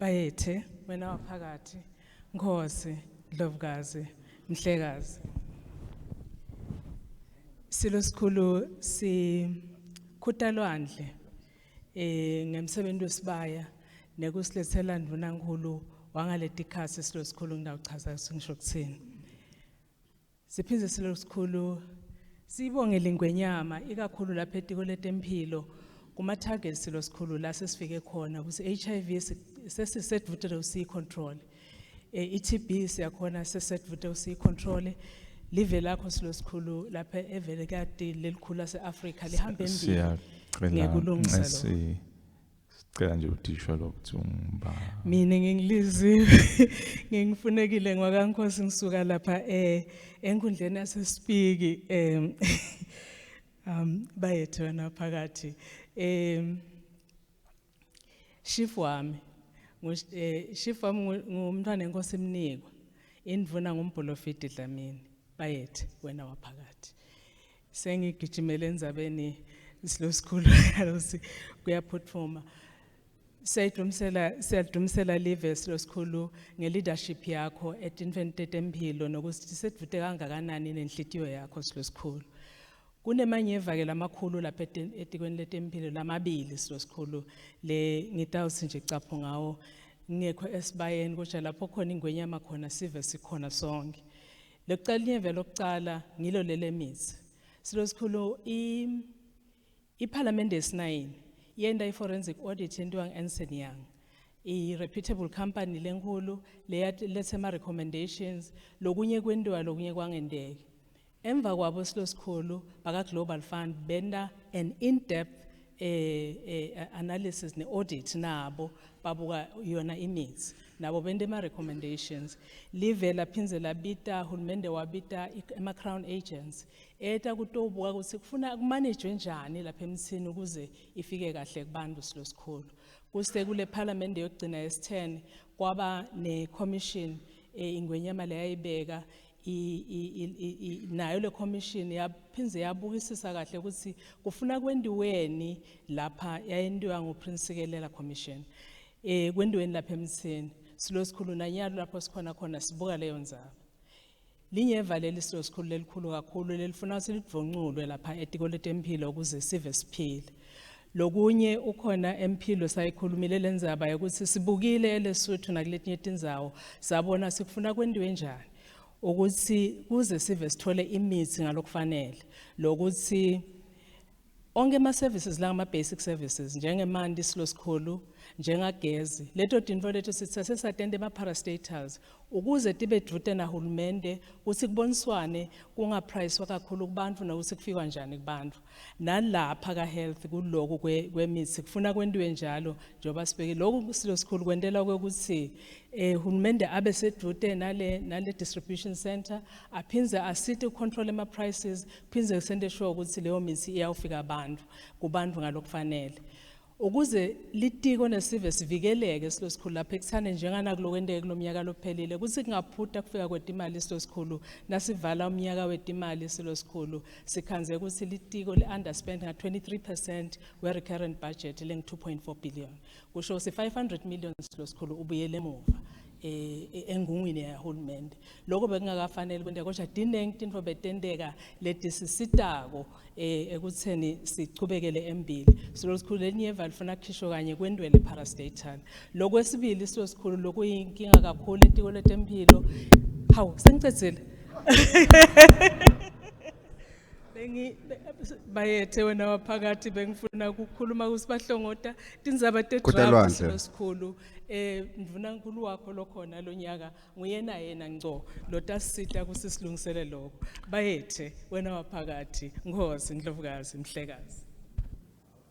Bayethe wena waphakathi Nkosi Ndlovukazi Mhlekazi. Silo sikhulu si Khutalwandle ngemsebenzi wesibaya nekusilethela ndvunankulu wangaletikhatsi silo sikhulu ngitawuchaza ngisho kutsini. Siphindze silo sikhulu sibonge lingwenyama ikakhulu lapha etiko letemphilo kuma targets silo sikhulu la sesifike khona ukuthi HIV sesisedvute usiyi-control, i-TB siyakhona sesedvute usiyi-control. Live lakho silo sikhulu lapha evele kade lelikhulu lase-Afrika lihambe embili Siyacela ngekulungisa lokho. Sicela nje utisho lokuthi unguba. Mina ngingiliziwe ngingifunekile ngwakankosi ngisuka lapha enkundleni yaseSpiki, bayethe wena phakathi. Chief wami chief wami ngumntwana enkosi Mnikwa, indvuna nguMbholofidi Dlamini. Bayethe wena waphakathi. Sengigijimele endzabeni silo sikhulu yalosi kuyaphuthuma. Siyadumsela live silo sikhulu nge-leadership yakho etintfweni tetemphilo nokuthi sedvute kangakanani nenhlitiyo yakho silo sikhulu. Kunemanyeva ke lamakhulu lapha etikweni letemphilo lamabili silo sikhulu le ngitawuthi nje capho ngawo ngekho esibayeni kodwa lapho khona ingwenyama khona sive sikhona sonke. Lokucala inyeva lokucala ngilo lele mithi. Silo sikhulu iParliament yesi-9 yenta i-forensic audit yentiwa ngu-Ernst and Young. I-reputable company lenkulu leyaletha ama-recommendations lokunye kwentiwa lokunye kwangenteki. Emva kwabo silo sikhulu baka Global Fund benda an in-depth analysis ne-audit nabo babuka yona imithi nabo bente ama-recommendations. Live laphindze labita hulumende wabita ama-crown agents eta kutobuka ukuthi kufuna kumanejwe njani lapha emthini ukuze ifike kahle kubantu silo sikhulu. Kuse kule parliament yokugcina yesi-10 kwaba ne-commission ingwenyama leyayibeka nayo le commission yaphindze yabukisisa kahle ukuthi kufuna kwentiweni lapha yayentiwa nguPrince Sikelela Commission kwentiweni lapha emthini silo sikhulu nanyalo lapho sikhona khona sibuka leyo ndzaba. Linyeva leli silo sikhulu lelikhulu kakhulu lelifuna ukuthi lidvonculwe lapha etiko letemphilo ukuze sive siphile. Lokunye ukhona emphilo sayikhulumile lendzaba yokuthi sibukile eLesotho nakuletinye tindzawo sabona sikufuna kwentiwe njani ukuthi kuze sive sithole imithi ngalokufanele lokuthi onke ama services la ama basic services njengemanti silo sikhulu njengagezi leto tintfo leto sithathe satente ema parastatals ukuze tibe dvute nahulumende kutsi kuboniswane kungapricewa kakhulu kubantfu nokuthi kufikwa njani kubantfu. Nalapha ka health kuloku kwemithi kufuna kwentiwe njalo njengoba sibeke lokhu silo sikhulu kwentela ukuthi hulumende abe sedvute nale distribution center aphindze asite ucontrol ama prices phindze sente sure ukuthi leyo mithi iyawufika abantu kubantu ngalokufanele ukuze litiko nesive sivikeleke silo sikhulu lapha ekuthane njengana kulokwenteke kulomnyaka lophelile kutsi kungaphuta kufika kwetimali silo sikhulu nasivala umnyaka wetimali silo sikhulu sikhandze kutsi litiko li-underspend nga-23% we-recurrent budget lengu-2.4 billion kusho kutsi 500 million silo sikhulu ubuyele emuva engungwini yahulumende. Lokho bekungakafanele kwenteka kodwa tinengi tintfo betenteka letisisitako ekutheni sichubekele embili. Silo sikhulu lenyeva lifuna kukhishwa kanye kwendwele parastatal. Lokwesibili silo sikhulu lokuyinkinga kakhulu etiko letemphilo. Hawu sengicedzile. Bengi bayethe wena waphakathi bengifuna ukukhuluma kusibahlongota tindzaba te Khutalwandle. silo sikhulu ndvunankulu wakho lokhona lonyaka nguyena yena ngco lotasita kusisilungisele lokho. Bayethe wena waphakathi Nkosi Ndlovukazi Mhlekazi.